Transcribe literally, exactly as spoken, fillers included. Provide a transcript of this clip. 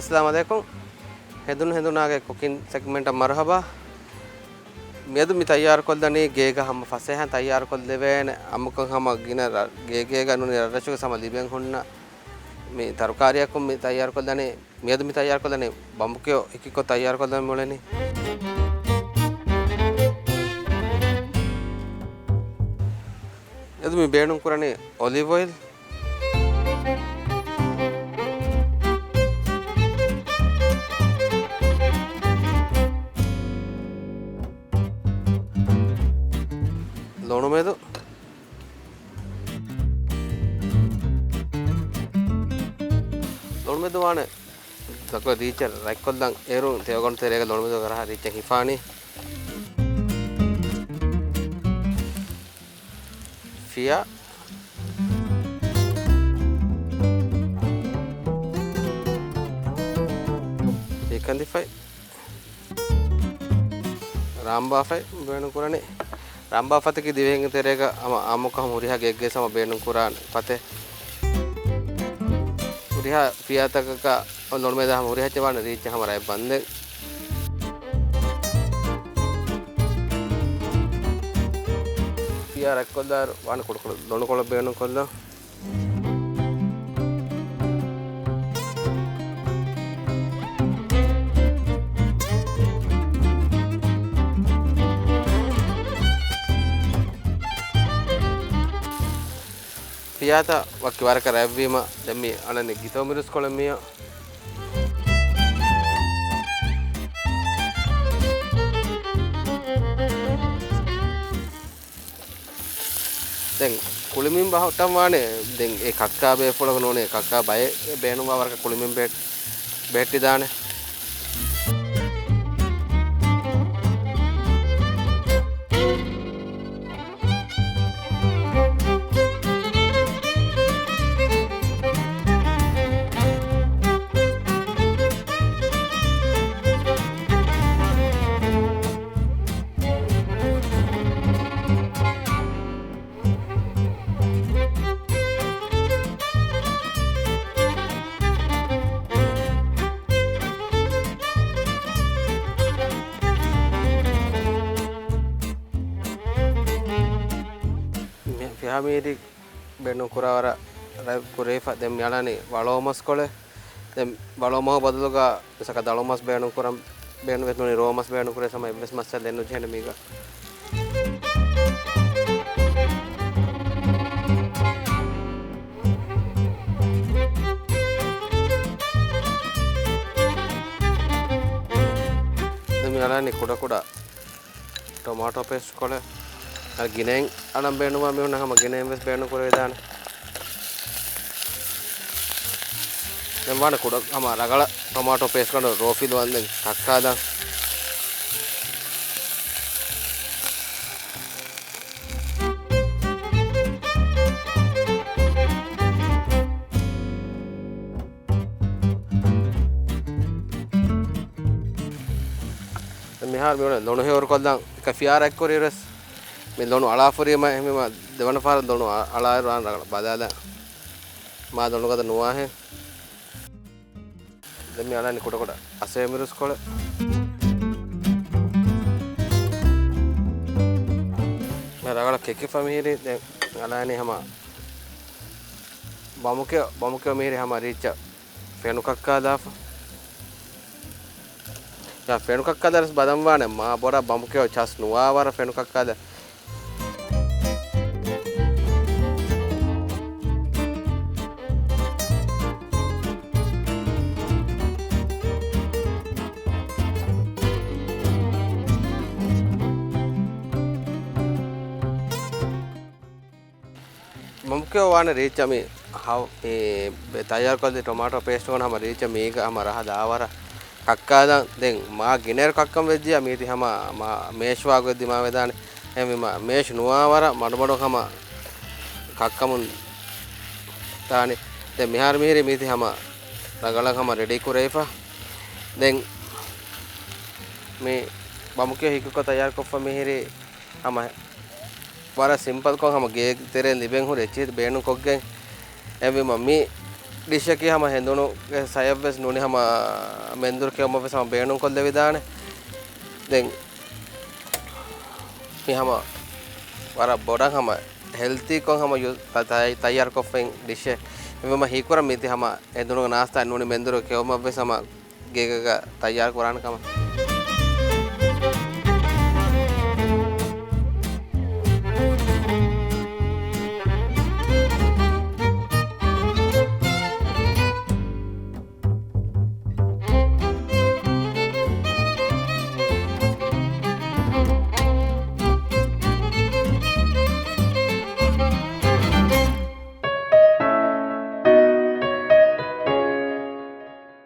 އައްސަލާމު ޢަލައިކުމް. ހެނދުނު ހެނދުނާގެ ކުކިން ސެގްމެންޓަށް މަރުޙަބާ. މިއަދު މި ތައްޔާރުކޮށްލަނީ ގޭގަ ހަމަ ފަސޭހައިން ތައްޔާރުކޮށްލެވޭނެ އަނބުކަން ހަމަ ގިނަ ރަ-، ގޭގޭގަ ނޫނީ ރަށްރަށުގެ ހަމަ ލިބެން ހުންނަ މި ތަރުކާރިއަކުން މި ތައްޔާރުކޮށްލަނީ. މިއަދު މި ތައްޔާރުކޮށްލަނީ ބަނބުކެޔޮ ހިކިކޮށް ތައްޔާރުކޮށްލަން މިއުޅެނީ. އަދު މި ބޭނުން ކުރަނީ އޮލިވް އޮއިލް. ލޮނުމެދު. ލޮނުމެދު ވާނެ ދަކުލަ ރީއްޗަށް ރަތްކޮށްލަން އޭރުން ތެޔޮގަނޑު ތެރޭގަ ލޮނުމެދު ރަހަ ރީއްޗަށް ހިފާނީ. ފިޔާ. ހިކަނދިފަތް. ރާމްބާފަތް ބޭނުން ކުރަނީ. ރާމްބާފަތަކީ ދިވެހިންގެ ތެރޭގަ ހަމަ އާއްމުކޮށް ހަމަ ހުރިހާ ގެއެއްގެ ހަމަ ބޭނުން ކުރާނެ ފަތެއް. ހުރިހާ ފިޔާތަކަކަށް ލޮނުމެދާ ހަމަ ހުރިހާ އެއްޗެއް ވާނެ ރީއްޗަށް ހަމަ ރަތް ބަންދެން. ފިޔާ ރަތްކޮށްލާއިރު ވާނެ ކުޑަކުޑަ ލޮނުކޮޅަށް ބޭނުން ކޮށްލަން. ފިޔާތައް ވަކި ވަރަކަށް ރަތްވީމަ، ދެން މި އަޅަނީ ގިތޯ މިރުސްކޮޅެއް މިއޮ. ދެން ކުޅިމިން ބަހައްޓަން ވާނެ. ދެން އެ ކައްކާ ބޭފުޅަކު ނޫނޭ، ކައްކާ ބައެއް ބޭނުންވާ ވަރަކަށް ކުޅިމިން ބެ-، ބެހެއްޓިދާނެ. މި ފިހާ މީރި ބޭނުން ކުރާ ވަރަށް ރަތް ކުރެވިފަ. ދެން މި އަޅާނީ ވަޅޯ މަސްކޮޅެއް. ދެން ވަޅޯ މަހު ބަދަލުގަ މިސާލަކަށް ދަޅު މަސް ބޭނުން ކުރަން ބޭނުން ވެސް ނޫނީ ރޯ މަސް ބޭނުން ކުރޭ ހަމަ އެއްވެސް މައްސަލައެއް ނުޖެހޭނެ މީގަ. ދެން މި އަޅާނީ ކުޑަކުޑަ ޓޮމާޓޯ ޕޭސްޓް ކޮޅެއް. އަ، ގިނައިން އަޅަން ބޭނުންވާ މީހުންނަށް ހަމަ ގިނައިން ވެސް ބޭނުން ކުރެވިދާނެ. ދެން ވާނެ ކުޑަ ހަމަ ރަގަޅަށް ޓޮމާޓޯ ޕޭސްޓް ކަނޑު ރޯފިލު ވަންދެން ކައްކާދާން. މިހާރު މި އޮންނަ ލޮނު ހެޔޮރުކޮށްލަން އެކަ ފިޔާ ރަތްކުރިއިރުވެސް މި ލޮނު އަޅާފަ ހުރީމަ އެހެންވީމަ ދެވަނަ ފަހަރަށް ލޮނު އަ-، އަޅާއިރު އާން ރަގަޅަށް ބަލާލަން. މާ ލޮނުގަދަ ނުވާހެން. ދެން މި އަޅާނީ ކުޑަކުޑަ އަސޭ މިރުސްކޮޅެއް. މި ރަގަޅަށް ކެކިފަ މިހިރީ ދެން އަޅާނީ ހަމަ ބަމުކެ-، ބަމުކެޔޮ މިހިރީ ހަމަ ރީއްޗަށް ފެނުކައްކާ ދާފަ. ޔާ، ފެނުކައްކާ ދާއިރު ބަލަން ވާނެ މާ ބޮޑަށް ބަމުކެޔޮ ޗަސް ނުވާ ވަރަށް ފެނުކައްކާ ދާ. މުމްކިން ވާނެ ރީއްޗަށް މި ހަ-، މި ބެ-، ތައްޔާރުކޮށްލި ޓޮމާޓޯ ޕޭސްޓުގަނޑު ހަމަ ރީއްޗަށް މީގަ ހަމަ ރަހަ ދާވަރަށް ކައްކާލަން. ދެން މާ ގިނައިރު ކައްކަން ވެއްޖިއްޔާ މީތި ހަމަ މާ މޭޝް ވާގޮތް ދިމާވެދާނެ. އެހެންވީމަ މޭޝް ނުވާވަރަށް މަޑުމަޑުން ހަމަ ކައްކަމުން ދާނެ. ދެން މިހާރު މިހިރީ މީތި ހަމަ ރަގަޅަށް ހަމަ ރެޑީ ކުރެވިފަ. ދެން މި ބަމުކެޔޮ ހިކިކޮށް ތައްޔާރުކޮށްފަ މިހިރީ ހަމަ ވަރަށް ސިމްޕަލްކޮށް ހަމަ ގޭގެ ތެރޭ ލިބެން ހުރި އެއްޗިހިތި ބޭނުންކޮށްގެން. އެހެންވީމަ މި ޑިޝަކީ ހަމަ ހެނދުނުގެ ސަޔަށްވެސް ނޫނީ ހަމަ މެންދުރު ކެއުމަށްވެސް ހަމަ ބޭނުންކޮށްލެވިދާނެ. ދެން މި ހަމަ ވަރަށް ބޮޑަށް ހަމަ ހެލްތީކޮށް ހަމަ ޔޫ-، ތަ-، ތަ-، ތައްޔާރުކޮށްފައި ޑިޝެއް. އެހެންވީމަ ހީކުރަން މީތި ހަމަ ހެނދުނުގެ ނާސްތާ ނޫނީ މެންދުރު ކެއުމަށްވެސް ހަމަ ގޭގަ ތައްޔާރު ކުރާނެ ކަމަށް.